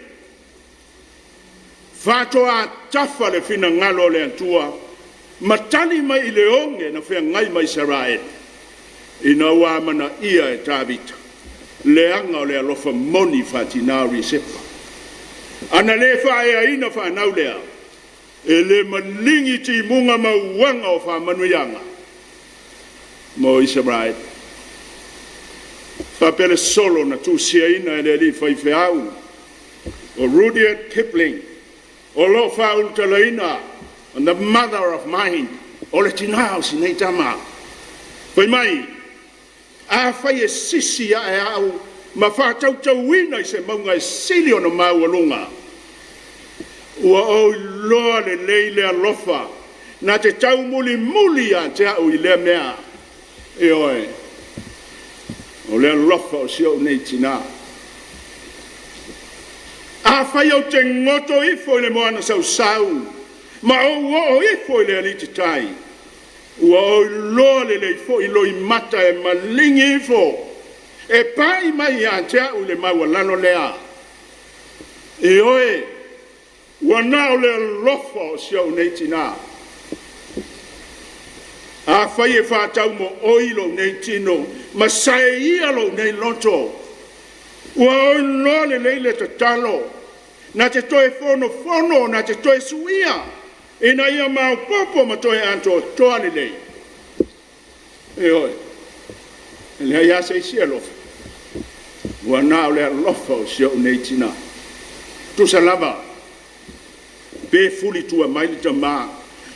faatoa tafa le finagalo o le Atua. ma tali mai i le oge na feagai ma Isaraelu, ina ua amanaia e Tavita le aga o le alofa moni faatinā o Risepa. Ana le faaeaina fanau lea, e le maligi timuga ma uaga o faamanuiaga mo Isaraelu. Faapea le solo na tusiaina e le alii faifeau o Rudyard Kipling o lo o faaulutalaina The Mother of Mine, o le tinā o si nei tama. Fai mai, afai e sisi ae au ma faatautauina i se mauga e sili ona maualuga, ua ou iloa lelei le alofa na te taumulimuli ia te au i lea mea. Ioe, o le alofa o si ou nei tinā. Afai ou te goto ifo i le moana sausau ma ou oo ifo i le alititai, ua ou iloa lelei foi loimata e maligi ifo e pai mai ia te au i le maualalo lea. Ioe, ua na o le alofa o si ou nei tinā. Afai e faataumooi lou nei tino ma saeia lou nei loto, ua ou iloa lelei le tatalo na te toe fonofono, na te toe suia ina ia maopoopo ma toe atoatoa lelei. Ioe, e leai lava se isi alofa, ua na o le alofa o si ou nei tinā. Tusa lava pe fulitua mai le tama,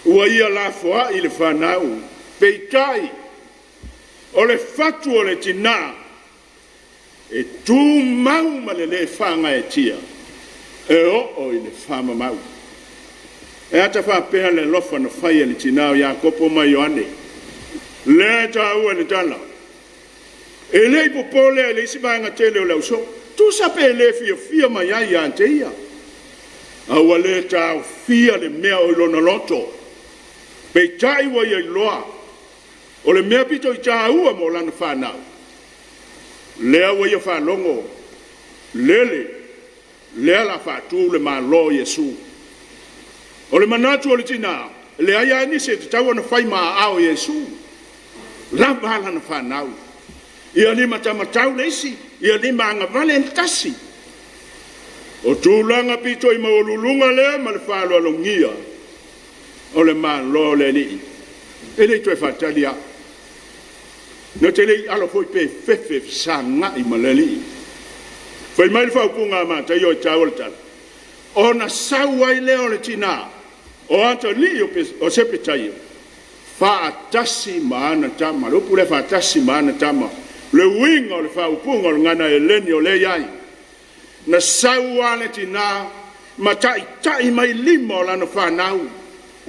ua ia lafoai le fanau, peitai o le fatu o le tinā e tumau ma le lē faagaeetia e oo i le faamamau. E ata faapea le alofa na fai e le tinā o Iakopo ma Ioane, lea e taua i le tala, e le i popole i le isi vaega tele o le ausoo, tusa pe le fiafia mai ai ia te ia, a ua le taofia le mea o i lona loto, peitai ua ia iloa, o le mea pito i taua mo lana fanau, lea ua ia faalogo, lele, lea la faatu le Malo o Iesu. O le manatu o le tinā, e leai lava nisi e tatau ona fai ma aao o Iesu, lava a lana fanau. Ia limatamatau le isi, ia limaagavale le tasi. O tulaga pito i maualuluga lea ma le faaaloalogia o le Malo o le Alii, e le i toe faatali lava. Na te le i alo foi pe fefe e fesagai ma le Alii. Fai mai le faaupuga a Mataio e taua le tala, ona sau ai lea o le tinā o atalii o Sepetaio faatasi ma ana tama. O le upu lea faatasi ma ana tama, le uiga o le faaupuga o le gagana Heleni o lea e i ai. Na sau lava le tinā ma taitai mai lima o lana fanau,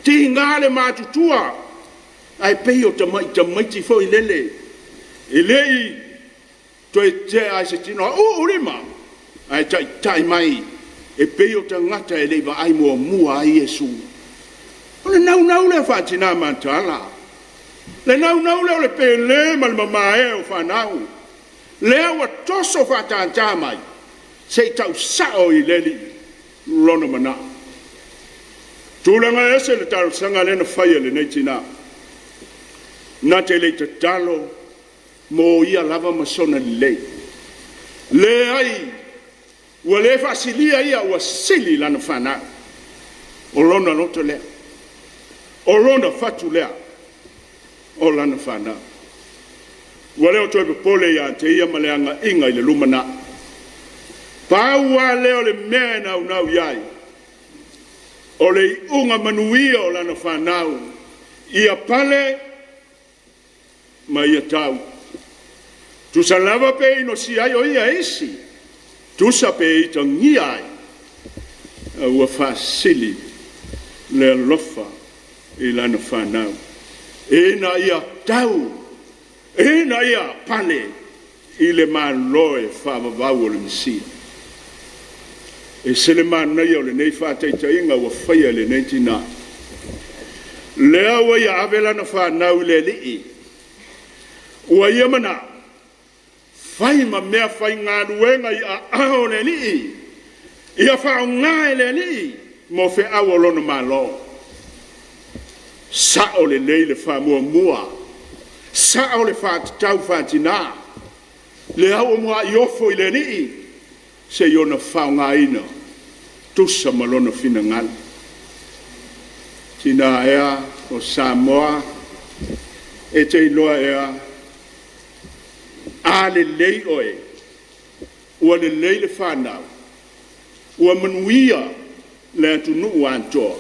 tiga le matutua, ae pei o tamai tamaiti foi lele, e le i toe tea i se tino a uu lima, ae taitai mai e pei o tagata e le i vaai muamua ai Iesu. O le naunau lea faatina mataala, le naunau lea o le pele ma le mamae o fanau, lea ua toso faatātā mai se i tau sao i le Alii lona manao. Tulaga ese le talosaga lea na fai e lenei tinā, na te le i tatalo mo ia lava ma sona lelei. Leai, ua le faasilia ia, ua sili lana fanau. O lona loto lea, o lona fatu lea, o lana fanau. Ua le o toe popole ia te ia ma le agaiga i le lumanai. Pau lava lea o le mea e naunau i ai, o le iuga manuia o lana fanau, ia pale ma ia tau. Tusa lava pe inosia ai o ia e isi, tusa pe itagia ai, a ua faasili le alofa i lana fanau, ina ia tau, ina ia pale i le Malo e faavavau o le Mesia. E ese le manaia o lenei faataitaiga ua faia e lenei tinā. Lea ua ia ave lana fanau i le Alii, ua ia manao, fai ma mea faigaluega i aao o le Alii, ia faaaoga e le Alii mo feau o lona Malo. Sa'o lelei le faamuamua, sa'o le faatatau faatinā, le au o mua'i ofo i le Alii seia ona faaaogaina tusa ma lona finagalo. Tina ea o Samoa, e te iloa ea, a lelei oe, ua lelei le fanau, ua manuia le atunuu atoa,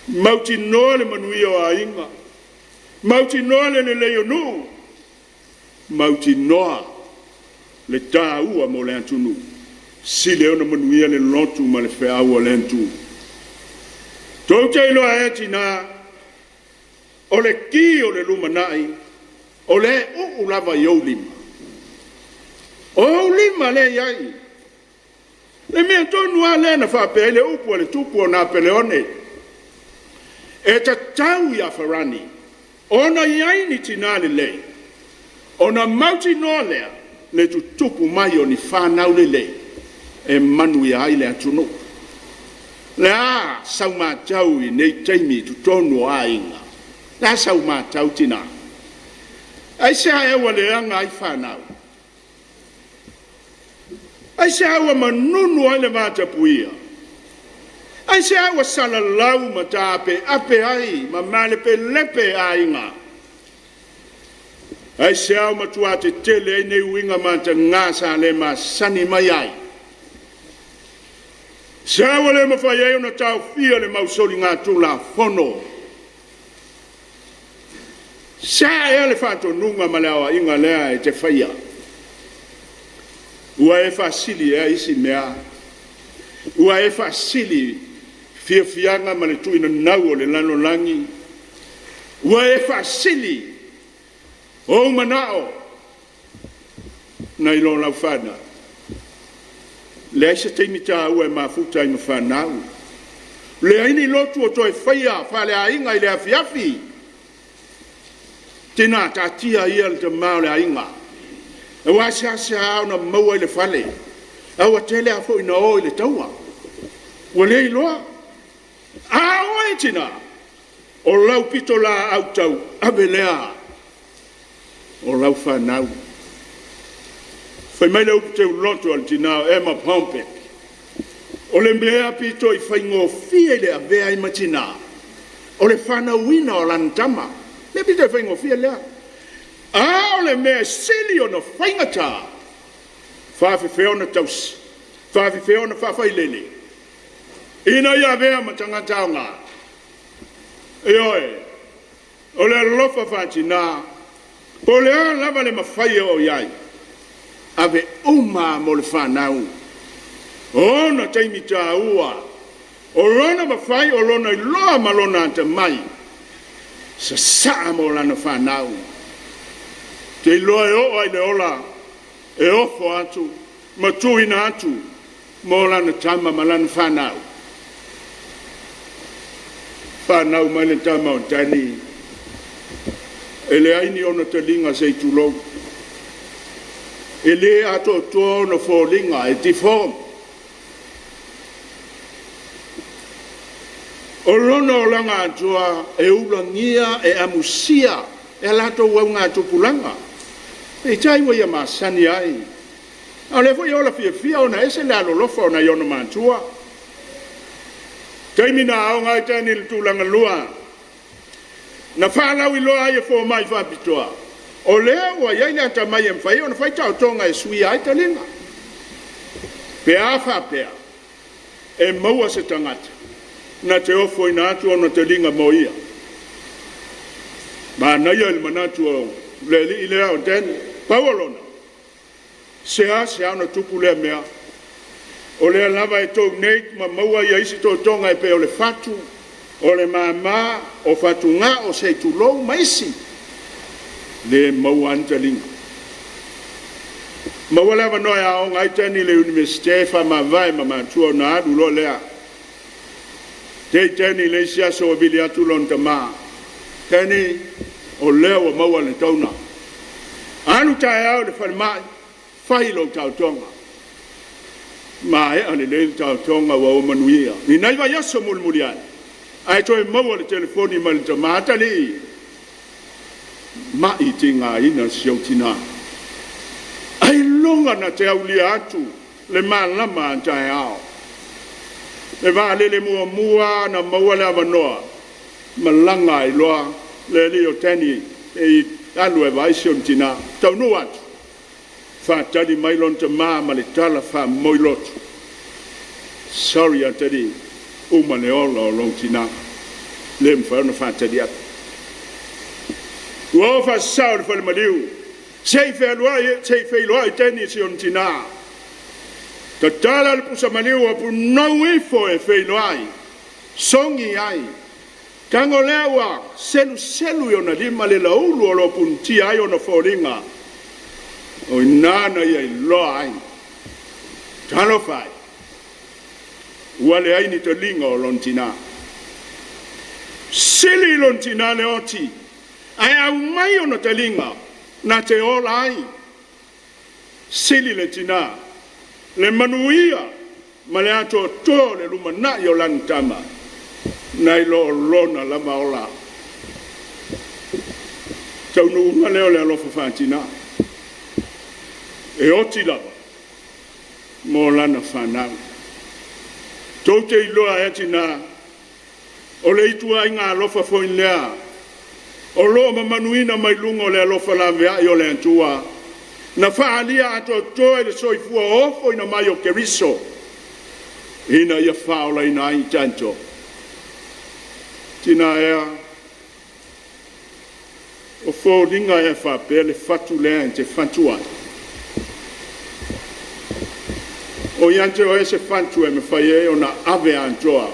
mautinoa le manuia o aiga, mautinoa le lelei o nuu, mautinoa le taua mo le atunuu, sili ai ona manuia le lotu ma le feau a le Atua. Tou te iloa ea tinā, o le ki o le lumanai, o lea e uu lava i ou lima. O ou lima lea e i ai. Le mea tonu lava lea na faapea ai le upu a le tupu o Napeleone, e tatau ia Farani ona i ai ni tina lelei, ona mautinoa lea le tutupu mai o ni fanau lelei e manuia ai le atunuu. O le a sau matau i nei taimi i totonu o aiga? O le a sau matau tina? Aisea ea ua leaga ai fanau? Aisea ua manunu ai le vatapuia? Aisea ua salalau ma taapeape ai ma malepelepe aiga? Aisea ua matua tetele ai nei uiga mataga sa le masani mai ai? Aisea ua le mafai ai ona taofia le mau soligatulafono? Sa ea le faatonuga ma le aoaiga lea e te faia? Ua e faasili ea isi mea? Ua e faasili fiafiaga ma le tuuinanau o le lalolagi? Ua e faasili ou manao nai lo lau fanau? Leai se taimi taua e mafuta ai ma fanau. Leai ni lotu o toe faia faaleaiga i le afiafi. Tina, taatia ia le tama o le aiga. Aua e seasea ona maua i le fale, a ua tele lava foi ina o i le taua. Ua le iloa. A oe tina, o lau pitolaau tauave lea o lau fanau. Fai mai le upu teuloto a le tina o Emma Pompey, o le mea pito i faigofie i le avea ai ma tina, o le fanauina o lana tama. Mea pito i faigofie lea. A o le mea e sili ona faigata, faafefea ona tausi, faafefea ona faafailele, ina ia avea ma tagata aoga. Ioe, o le alofa faatina, po o le a lava le mafai e oo i ai, ave uma mo le fanau. O ona taimi taua, o lona mafai, o lona iloa ma lona atamai, sasaa mo lana fanau. Te iloa e oo lava i le ola, e ofo atu ma tuuina atu mo lana tama ma lana fanau. Fanau mai le tama o Danny, e leai ni ona taliga se i tulou. E le atoatoa ona foliga, e deform. O lona olaga atoa e ulagia, e amusia e a latou augatupulaga. Peitai ua ia masani ai. A o lea foi e ola fiafia ona e ese le alolofa o nai ona matua. Taimi na aoga ai Danny i le tulaga lua, na faalauiloa ai e fomai faapitoa, o lea ua i ai le atamai e mafai ai ona fai taotoga e suia ai taliga. Pe a faapea e maua se tagata na te ofoina atu ona taliga mo ia. Manaia i le manatu o le alii lea o Danny, pau o lona, seasea ona tupu lea mea. O lea lava e donate ma maua ia isi totoga e pei o le fatu, o le mama, o fatugao, se i tulou, ma isi. Le maua lava ni taliga. Maua le avanoa e aoga ai Danny i le Iunivesite, faamavae ma matua ona alu loa lea. Tei Danny i le isi aso ua vili atu lona tama. Danny, o lea ua maua le tauna. Alu taeao i le falemai, fai lou taotoga. Maea lelei le taotoga ua o manuia. Ni nai vaiaso mulimuli ane. Ae toe maua le telefoni mai le tama, atalii, ma'i tigaina si ou tinā. Ailoga na te aulia atu le malama a taeao. Le vaalele muamua na maua le avanoa, malaga ai loa le alii o Danny e alu e vaai si ona tina. Taunuu atu, faatali mai lona tama ma le tala faamoi loto, sorry atalii, uma le ola o lou tina, le mafai ona faatali atu. Ua oo faasao i le falemaliu, se i fealuai, se i feiloai Danny i si ona tina. Tatala le pusa maliu ua punou ifo e feiloai, sogi ai, tago lea ua seluselu i ona lima le laulu o lo o punitia ai ona foliga. O i ina na ia iloa ai, talofa e, ua leai ni taliga o lona tina. Sili i lona tina le oti, ae aumai ona taliga na te ola ai. Sili le tina le manuia ma le atoatoa o le lumanai o lana tama nai lo lona lava ola. Taunuuga lea o le alofa faatina, e oti lava mo lana fanau. Tou te iloa ea tinā, o le ituaiga alofa foi lea o lo o mamanuina mai luga o le alofa laveai o le Atua na faaalia atoatoa i le soifua ofoina mai o Keriso ina ia faaolaina ai i tatou. Tina ea, o foliga ea faapea le fatu lea e te fatu ai? O ia te oe se fatu e mafai ai ona ave atoa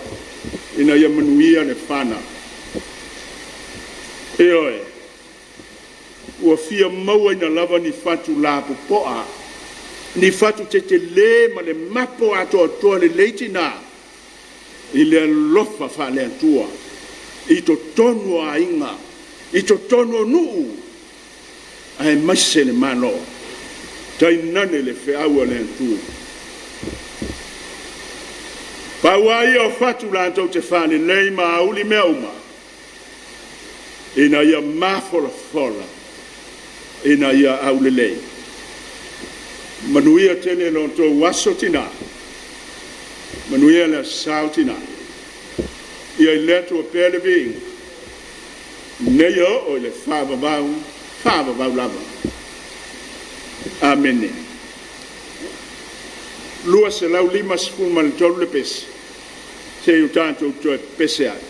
ina ia manuia le fanau. Ioe, ua fia mauaina lava ni fatu lapopoa, ni fatu tetele ma le mapo atoatoa lelei tina i le alofa faale-Atua i totonu o aiga, i totonu o nuu, aemaise le Malo, tainane le feau a le Atua. Pau lava ia o fatu latou te faalelei ma auli mea uma, ina ia mafolafola, ina ia aulelei. Manuia tele lo outou aso tina, manuia le aso Sa o tina. Ia i le Atua pea le viiga, nei oo i le faavavau, faavavau lava. Amene. 253 le pese, se i o tatou toe pepese ai.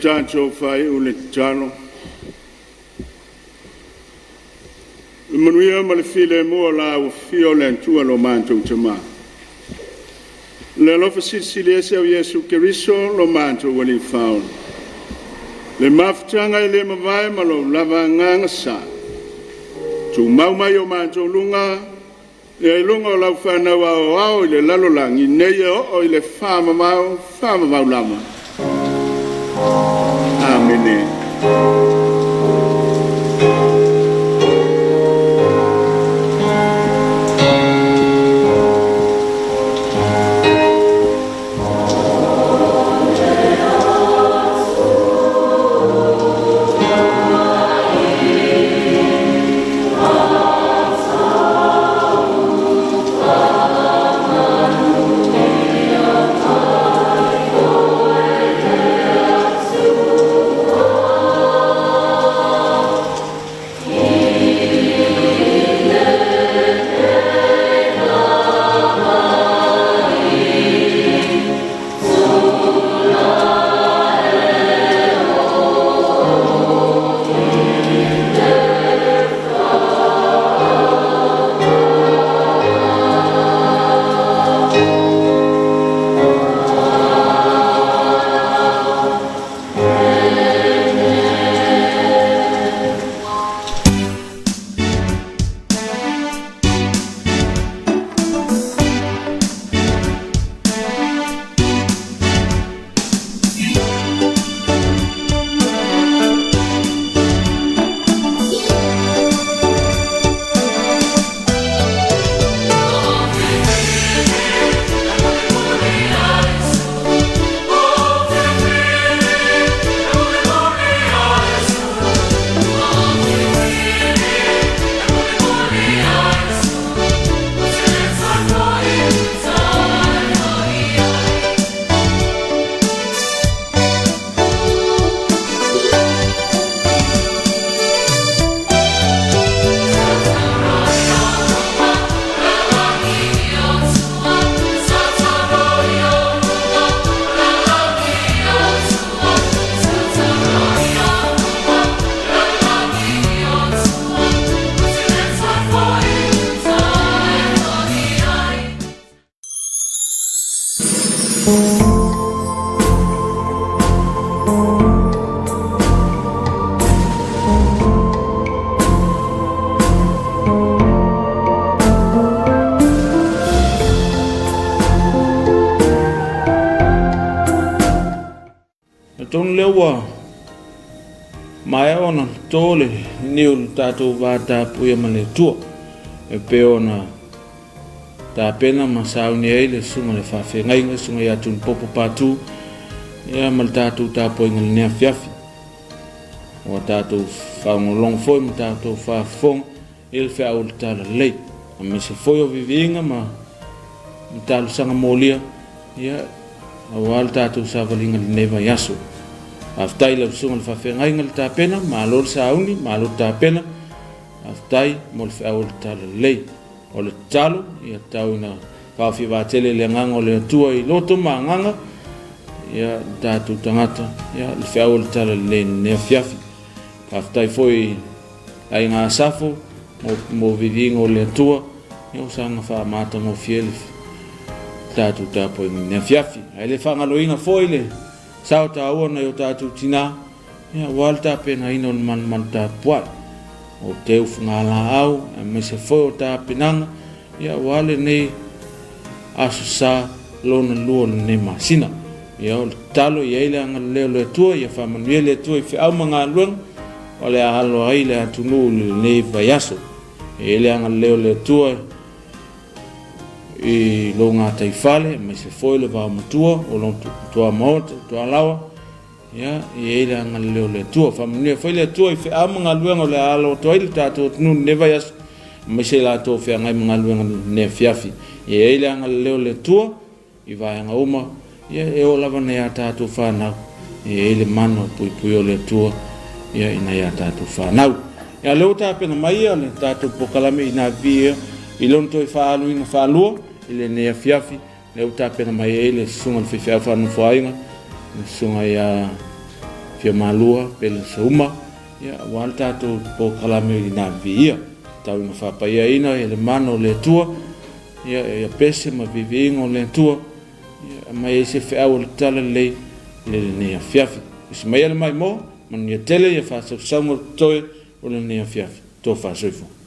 tatou faaiu le tatalo. Le manuia ma le filemu o la ua fia o le Atua lo matou Tama. Le alofa silisili ese o Iesu Keriso lo matou Alii Faaola. Le mafutaga e le mavae ma lou lava agaga sa. Tumau mai o matou luga, ia i luga o lau fanau aoao i le lalolagi nei e oo i le faavavau, faavavau lava. Amene. Atonu lea ua maea ona to le niu o le tatou va tapuia ma le Atua e pei ona tapena ma sauni ai le susuga le faafeagaiga, susuga ia Tunupopo Patu, ia ma le tatou tapuaiga i lenei afiafi. Ua tatou faalogologo foi ma tatou faafofoga i le feau o le talalelei, aemaise foi o viviiga ma talosaga molia, ia, aua le tatou savaliga i lenei vaiaso. Faafetai i lau susuga i le faafeagaiga le tapena, malo le sauni, malo le tapena, faafetai mo le feau o le talalelei. O le tatalo, ia tau ina faaofi vaatele le agaga o le Atua i loto ma agaga, ia, le tatou tagata, ia, le feau o le talalelei i lenei afiafi. Faafetai foi i Aiga Asafo mo viviga o le Atua, ia o saga faamatagofie le tatou tapuaiga i lenei afiafi. Ae le faagaloina foi le sao taua nai o tatou tinā, ia aua le tapenaina o le malumalu tapuai, o teu fugalaau, aemaise foi o tapenaga, ia aua lenei aso sa lona lua o lenei masina. Ia o le tatalo i ai le agalelei o le Atua, ia faamanuia le Atua i feau ma galuega o le a alo ai le atunuu i lenei vaiaso. E i ai le agalelei o le Atua i lou gataifale, aemaise foi le vaomatua o lou tuamaota, tualaoa, ia e i ai le agalelei o le Atua. Faamanuia foi le Atua i feau ma galuega o le a alo atu ai le tatou atunuu i lenei vaiaso, aemaise i latou feagai ma galuega i lenei afiafi. E i ai le agalelei o le Atua i vaega uma, ia e oo lava nai a tatou fanau, e i ai le mana o puipui o le Atua ia i nai a tatou fanau. Ia lea ua tapena mai ia le tatou polokalame i nā vii i lona toe faaaluina faalua i lenei afiafi, lea ua tapena mai ai le susuga i le faifeau faanofo aiga, le susuga ia fia malua pe le aso uma, ia, aua le tatou polokalame i ina viia. Tau ina faapaiaina ia le mana o le Atua, ia, ia pese ma viviiga o le Atua, ia, aumai ai se feau o le tala lelei i lenei afiafi. Tusi maia le maimoa, manuia tele ia faasausauga o totoe o lenei afiafi. Tofa soifua.